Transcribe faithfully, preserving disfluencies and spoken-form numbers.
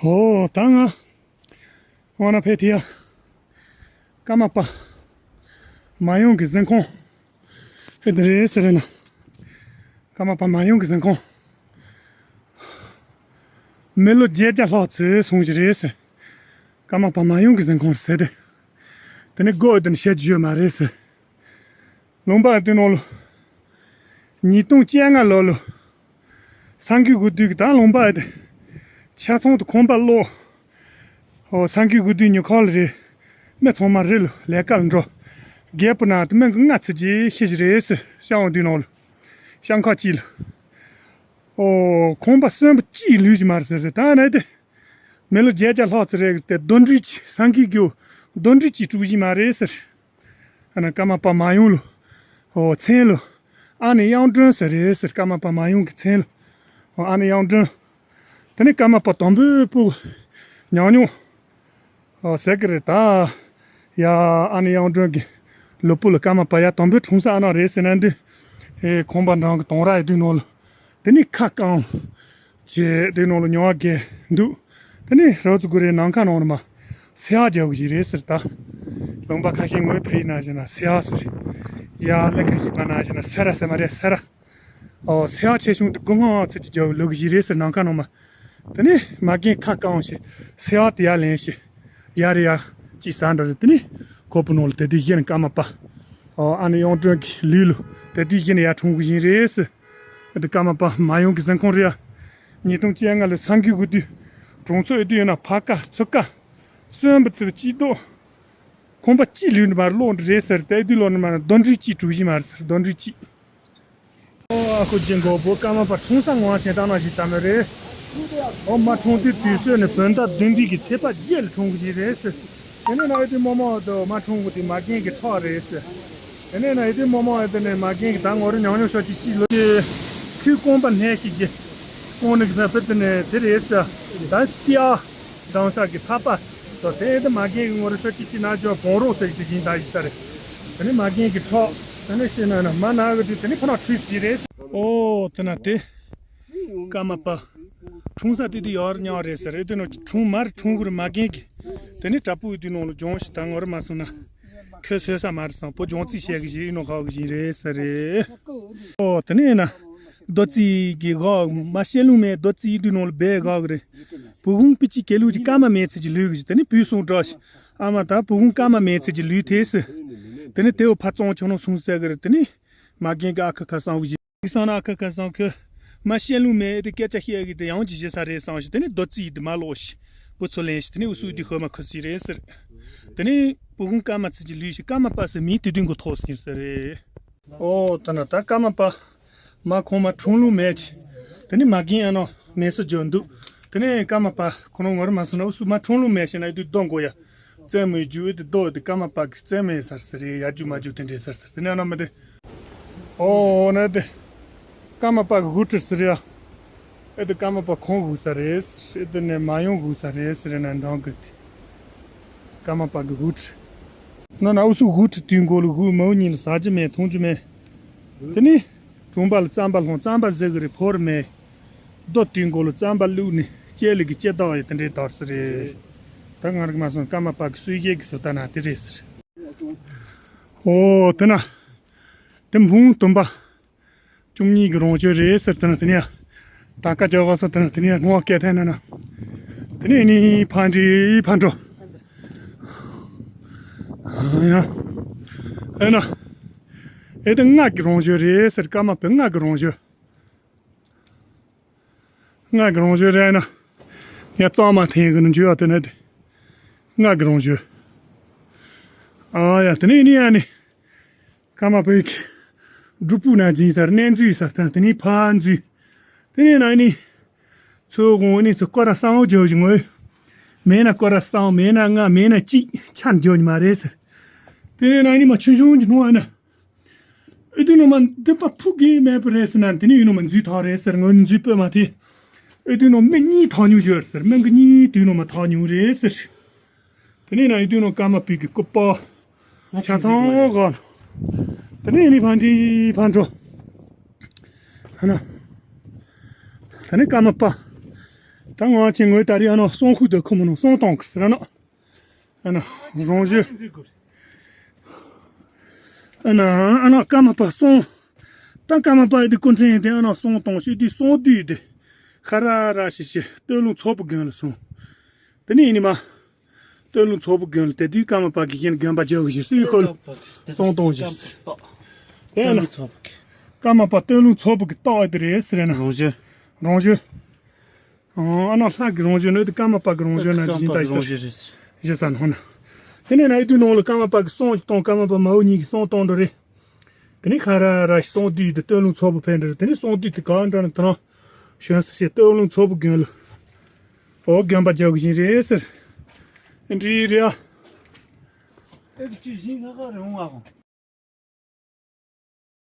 ཨོ་ད་ང་ཝ་ན་ཕེ་ཐི་ཡ་ཀརྨ་པ་མ་ཡུམ་གྱི་གཟིམ་ཁང་ཧེ་དེ་རེད་ཟེར་ན། ཀརྨ་པ་མ་ཡུམ་གྱི་གཟིམ་ཁང་མི་ལོ་བརྒྱད་བརྒྱ་ལྷག་ཙམ་སོང་ཞིག་རེད་ཟེར། ཀརྨ་པ་མ་ཡུམ་གྱི་གཟིམ་ཁང་ཟེར་ཏེ། དེ་ནི་སྒོ་དེ་ནི་བཤད་རྒྱུ་ཡོད་མ་རེད་ཟེར། ལུང་པ་དེ་ནང་ལོ། ཉིས་སྟོང་བཅོ་ལྔ་ལོ་ལོ། སངས་རྒྱས་དགོན་དུས་ཀྱི་ད་ལུང་པ་དེ། ཆ་ཚང་དུ་ཁང་པ་སློག་ཨོ་སངས་རྒྱས་དགོན་དུས་ཉོ་ཁང་ལ་རེད། མི་ཚང་མ་རི་ལ་ལས་ཀ་ལ་འགྲོ། རྒད་པོ་ན་དུ་མི་གི་ལྔ་ཚིག་ཅིག་ཤི་ཞིག་རེད་ཟེར་ཤང་འོང་དུས་ནང་ལོ། ཤང་ཁ་གཅིག་ལ། ཨོ་ཁང་པ་གསོན་པོ་གཅིག་ལུས་ཀྱི་མ་རེད་ཟེར་ཟེར་ད་ནས་དེ། མི་ལོ་བརྒྱད་བརྒྱ་ལྷག་ཙམ་རེད་དེ་གདོན་འདྲེ་གཅིག་སངས་རྒྱས་རྒྱུ་གདོན་འདྲེ་གཅིག་དཀྲུགས་ཀྱི་མ་རེད་ཟེར། ཨ་ནི་ཀརྨ་པ་མ་ཡུམ་ལོ། ཨོ་མཚན་ལོ། ཨ་ནི་གཡུང་དྲུང་ཟེར་རེད་ཟེར་ཀརྨ་པ་མ་ཡུམ་གྱི་མཚན་ལོ། ཨོ་ཨ་ནི་གཡུང་དྲུང་། དེ་ནས་ཀརྨ་པ་དང་པོའི་སྤུ་གུ་ཉང་ཉུང་། ཨོ་ཟེར་གི་རེད་ད། ཡ་ཨ་ནི་གཡུང་དྲུང་གི་ལུས་པོ་ལ་ཀརྨ་པ་ཡ་དང་པོའི་འཁྲུངས་ས་ཨ་ན་རེད་ཟེར་ན་འདི། ཨེ་ཁང་པ་འགྲམ་གི་དོང་ར་ཡི་དུས་ནང་ལ། དེ་ནས་ཁ་བསྐང་། ཅེས་དེ་ནང་ལ་ཉོ་བ་གས་འདུག་དེ་ནས་རོ་ཙི་གུ་རེ་ནམ་མཁའ་ནང་ལ་མ། སེ་བ་རྒྱག་གི་ཞིག་རེད་ཟེར་ད། ལུང་པ་ཁ་ཤས་ངོས་ཕེ་ཡི་ན་བཞིན་ན་སེ་བ་ཟེར། ཡ་ལེ་ཁ་ཤས་པ་ན་བཞིན་ན་སེ་ར་ཟེར་མ་རེད་སེ་ར། ཨོ་སེ་བ་ཆེ་ཆུང་དེ་དགུ་སྔོན་ཚིག་ཅིག་རྒྱག་ལུག་གི་ཞིག་རེད་ཟེར་ནམ་མཁའ་ནང་མ། དེ་ནས་མ་རྒན་ཁ་བསྐང་ཞིག་སེ་བ་དེ་ཡར་ལེན་ཞིག་ཡར་ཡར་ཅིག་ཟ་འདྲ་རེད་དེ་ནས་ཁོ་པོ་ནང་ལ་དེ་དུས་གཞི་ནས་ཀརྨ་པ། ཨོ་ཨ་ནི་གཡུང་དྲུང་གི་ལུས་ལོ་དེ་དུས་གཞི་ནས་ཡར་འཁྲུངས་གི་ཞིག་རེད་ཟེར། འདི་ཀརྨ་པ་མ་ཡུམ་གྱི་གཟིམ་ཁང་རེད་ཡ། ཉིས་སྟོང་བཅོ་ལྔ་ལོའི་སངས་རྒྱས་དགོན་དུས། གྲོང་ཚོ་ཨེ་འདི་ཡོད་ན་ཕ་ཀ་ཚུ་ཀ་གསོན་པོ་དེ་སྐྱིད་རྡོ། ཁང་པ་གཅིག་ལུས་ནི་མ་རེད་ལོག་འདི་རེད་ཟེར་ཏེ་ཨེ་འདི་ལོག་ནི་མ་རེད་གདོན་འདྲེ་གཅིག་གྲུ་བཞི་མ་རེད་ཟེར་གདོན་འདྲེ་གཅིག་ཨོ་ཨ་ཁུ་རྗེ་མགོ་པོ་ཀརྨ་པ་འཁྲུངས་ས་ངོ་ཆེན་བཏང་ན་ཞིག་ད་མི་རེད། ཨོ་མ་འཁྲུངས་དུས་དུས་སྲོད་ནས་བོད་ཟླ་བདུན་པའི་གི་ཚེས་པ་བརྒྱད་ལ་འཁྲུངས་གི་ཞིག་རེད་ཟེར། དེ་ནས་ན་ཨེ་དེ་རྨོ་མོ་དུ་མ་འཁྲུངས་གི་དེ་མ་རྒན་གི་ཁྲག་རེད་ཟེར། དེ་ནས་ན་ཨེ་དེ་རྨོ་མོ་ཨེ་དེ་ནས་མ་རྒན་གི་ད་ངོ་རེ་ཉང་ཉོ་ཤོ་ཅི་ཅི་ལོ། ཁོའི་རྐང་པ་སྣེ་ཞིག་གི་རྐང་ནི་གི་ཕ་ཕི་དེ་ནས་དེ་རེད་ཟེར། ད་ཏི་ཨ་སྡང་ས་གི་ཕ་པ་དུ་དེ་ཨེ་དེ་མ་རྒན་གི་ངོ་རེ་ཤོ་ཅི་ཅི་ན་ཇོ་བོང་རོག་ཟེར་གི་དེ་བཞིན་ད་ཡི་ས་རེད། དེ་ནས་མ་རྒན་གི་ཁྲག་དེ་ནས་ཤེས་ན་ན་མ་ན་གི་དེ་དེ་ནས་ཕ་ན་ཁྲུས་ཟིག་རེད། ཨོ་དེ་ན་དེ། ཀརྨ་པ། འཁྲུངས་ས་དེ་དུས་ཡར་ཉག་རེད་ཟེར་རེད་དེ་ནོ་འཁྲུངས་མར་འཁྲུངས་གུར་མ་རྒན་གི། དེ་ནས་དྲ་པུ་དུས་ནང་ལ་ལྗོངས་ཤིག་ད་ངོ་རེ་མ་སོང་ན། ཁོས་སོས་ས་མ་རེད་སང་པོ་ལྗོངས་རྩིས་བྱས་གི་ཞིག་ཡིན་ནོ་ཧ་གི་ཞིག་རེད་ཟེར་རེད། ཨོ་དེ་ནས་ན། རྡོ་རྩིས་གི་ཧ་མ་བཤད་ལུང་མེད་རྡོ་རྩིས་དུས་ནང་ལ་སྦས་ཧ་གི་རེད། བུ་གུང་པི་ཅི་ཀེ་ལུ་ཅི་ཀརྨ་མེད་ཚེ་ཅི་ལུས་གི་ཞིག་དེ་ནས་བུས་སོང་འགྲོ་ཞིག་ཨ་མ་ད་བུ་གུང་ཀརྨ་མེད་ཚེ་ཅི་ལུས་ཐེ་ཟེར། དེ་ནས་དེའུ་ཕ་ཙོང་ཆོ་ནོ་སོང་ཟེར་གི་རེད་དེ་ནས། མ་རྒན་གི་ཨ་ཁུ་ཁ་སང་བཞི། གི་སང་ན་ཨ་ཁུ་ཁ་སང་ཁུ། མ་བཤད་ལུང་མེད་དེ་སྐད་ཆ་བཤད་གི་དེ་ཡང་ཅི་བྱེད་ས་རེད་སང་ཞིག་དེ་ནི་རྡོ་རྩིས་དེ་མ་ལོག་ཞིག་བུ་ཚོ་ལེན་ཞིག་དེ་ནི་འུ་སུ་དེ་ཧོ་མ་ཁུ་སི་རེད་ཟེར། དེ་ནི་བུ་གུང་ཀརྨ་ཚེ་ཅི་ལུས་ཞིག་ཀརྨ་པ་ཟེར་མིང་དེ་དུས་གོ་ཐོག་ཟིན་ཟེར་རེད། ཨོ་ད་ན་ད་ཀརྨ་པ། མ་ཁོང་མ་འཁྲུངས་ལུང་མེད་ཅིག་དེ་ནི་མ་རྒན་ཨ་ནོ་མེད་སུ་འཇོག་འདུག་དེ་ནི་ཀརྨ་པ་ཁོ་རང་ངོ་རེ་མ་སོང་ན་འུ་སུ་མ་འཁྲུངས་ལུང་མེད་ཞེ་ན་ཡི་དུས་རྡོ་མགོ་ཡ། རྩེད་མོའི་རྒྱུ་འོད་དེ་རྡོ་འོད་དེ་ཀརྨ་པ་གི་རྩེད་མོའི་སར་ཟེར་རེད་ཡར་རྒྱུ་མར་རྒྱུ་དེ་འདྲའི་སར་ཟེར་དེ་ནས་ཨ་ན་མི་དེ། ཨོ་ན་དེ། ཀརྨ་པ་གི་དབུ་ཁྲིད་ཟེར་ཡ། ཨེ་དེ་ཀརྨ་པ་ཁོང་དབུ་ས་རེད་ཨེ་དེ་ནས་མ་ཡོང་དབུ་ས་རེད་ཟེར་ན་འདྲང་གི་དེ། ཀརྨ་པ་གི་དབུ་ཁྲིད། ན་ན་འུ་སུ་དབུ་ཁྲིད་དུས་མགོ་ལ་དབུ་མོ་གཉིས་ལ་ཟ་རྒྱུ་མེད་འཐུང་རྒྱུ་མེད། དེ་ནས། གྲོང་པ་ལ་རྩམ་པ་ལྷུང་རྩམ་པ་ཟེར་གི་རེད་ཕོར་མེད། རྡོ་དུས་མགོ་ལ་རྩམ་པ་བླུགས་ནས་ལྕེ་ལི་གི་ལྕེ་ལྡག་ཡོད་དེ་འདྲའི་དར་སི་རེད། ད་ང་རིག་མ་སོང་ཀརྨ་པ་གི་སུས་གཞས་གི་སོ་ད་ན་དེ་རེད་ཟེར། ཨོ་དེ་ན། དེ་འབུང་སྟོན་པ། བཅུ་གཉིས་ཀྱི་རང་བྱོན་རེད་ཟེར་དེ་ན་དེ་ནས། ད་ཀ་ཅོ་ག་ས་དེ་ན་དེ་ནས་ངོ་སྐད་ཐན་ན་ན། དེ་ནས་ནི་ཕ་འདྲི་ཕ་འགྲོ། ཡ། ཨེ་ན། ཨེ་དེ་སྔགས་ཀྱི་རང་བྱོན་རེད་ཟེར་ཀརྨ་པའི་སྔགས་ཀྱི་རང་བྱོན། སྔགས་ཀྱི་རང་བྱོན་རེད་ན། ཡ་གཙང་མ་འཐེན་གི་ནི་འཇུ་བ་དེ་ནི་དེ། སྔགས་ཀྱི་རང་བྱོན། ཨ་ཡ་དེ་ནི་ནི་ཡ་ནི། ཀརྨ་པའི་གི། སྒྲུབ་ཕུག་ན་སྦྱིན་ཟེར་གནས་འཛུལ་ཟེར་དང་དེ་ནི་ཕ་འཛུལ། དེ་ནི་ན་ནི། ཚོ་དགོང་ནི་ཚོ་སྐོར་ར་སང་བོ་བརྗོད་བཞིན་ངོས། མེད་ན་སྐོར་ར་སང་མེད་ན་ལྔ་མེད་ན་གཅིག་ཆ་འཇོག་ནི་མ་རེད་ཟེར། དེ་ནི་ན་ནི་མ་ཆུང་ཆུང་གི་སྣང་བ་ན། ཨེ་དུ་ནོ་མ་འདི་པ་ཕུག་གི་མེད་པ་རེད་ཟེར་ན་དེ་ནི་ཡིན་ནོ་མ་འཛུལ་ཐག་རེད་ཟེར་ངོས་འཛུལ་སྤོས་མ་དེ། ཨེ་དུ་ནོ་མི་གཉིས་ཐག་ཉུང་ཞོར་ཟེར་མི་གི་གཉིས་དུ་ནོ་མ་ཐག་ཉུང་རེད་ཟེར། དེ་ནས་ན་ཡི་དུས་ནང་ཀརྨ་པའི་གི་སྐུ་པར་ཆ་ཚང་ག། དེ་ནས་ནི་ཕན་ཏི་ཕན་འགྲོ། ཧ་ན། དེ་ནས་ཀརྨ་པ། ད་ང་ཅི་ངོས་ད་རེས་ཨ་ནོ་སོང་ཁུག་དེ་ཁོ་མོ་ནོ་སོང་གཏོང་གི་ཟེར་ཨ་ནོ། ཨ་ནོ་རང་བཞིན། ཨ་ནོ་ཨ་ནོ་ཀརྨ་པ་སོང་། ད་ཀརྨ་པ་ཡི་དེ་སྐུ་ཕྲེང་ཡི་དེ་ཨ་ནོ་སོང་གཏོང་ཤོད་དུས་སོང་དུས་དེ་ཁ་ར་ར་ཤི་ཤི་སྟོད་ལུང་ཚོ་པོ་དགོན་ལ་སོང་། དེ་ནས་ཡིན་ནི་མ། སྟོད་ལུང་ཚོ་པོ་དགོན་ལ་དེ་དུས་ཀརྨ་པ་གི་ཡིན་དགོན་པ་རྒྱག་གི་ཞེས་སུའི་ཁོ་ལ་སོང་གཏོང་ཞེས། དེ་ན་ཀརྨ་པ་སྟོད་ལུང་ཚོ་པོ་གི་རྟགས་དེ་རེད་ཟེར་ན། རང་བཞིན། རང་བཞིན། ཨ་ནོ་ལྷ་གི་རང་བཞིན་ནི་དེ་ཀརྨ་པ་གི་རང་བཞིན་ན་ཀརྨ་ཇི་ལྟར་པ་གི་རང་བཞིན་རེད། ཞེས་ས་ནོ་ན། དེ་ནས་ན་ཡི་དུས་ནང་ལ་ཀརྨ་པ་གི་སོང་གཏོང་ཀརྨ་པ་མ་འོ་གཉིས་ཀྱི་སོང་གཏོང་འགྲོ་རེད། དེ་ནས་ཁ་ར་ར་ཞིག་སོང་དུས་དེ་སྟོད་ལུང་ཚོ་པོ་ཕན་འདྲ་རེད། དེ་ནས་སོང་དུས་དེ་ག་འདྲ་ན་དེ་རང་བྱོན་ས་ཞེས་སྟོད་ལུང་ཚོ་པོ་དགོན་ལ། ཨོ་དགོན་པ་རྒྱག་གི་བཞིན་རེད་ཟེར། འདྲི་རེད་ཨ། ཨེ་ཅི་བཞིན་ཁ་ཁ་རེད་འོང་ཨ་ཁོང་།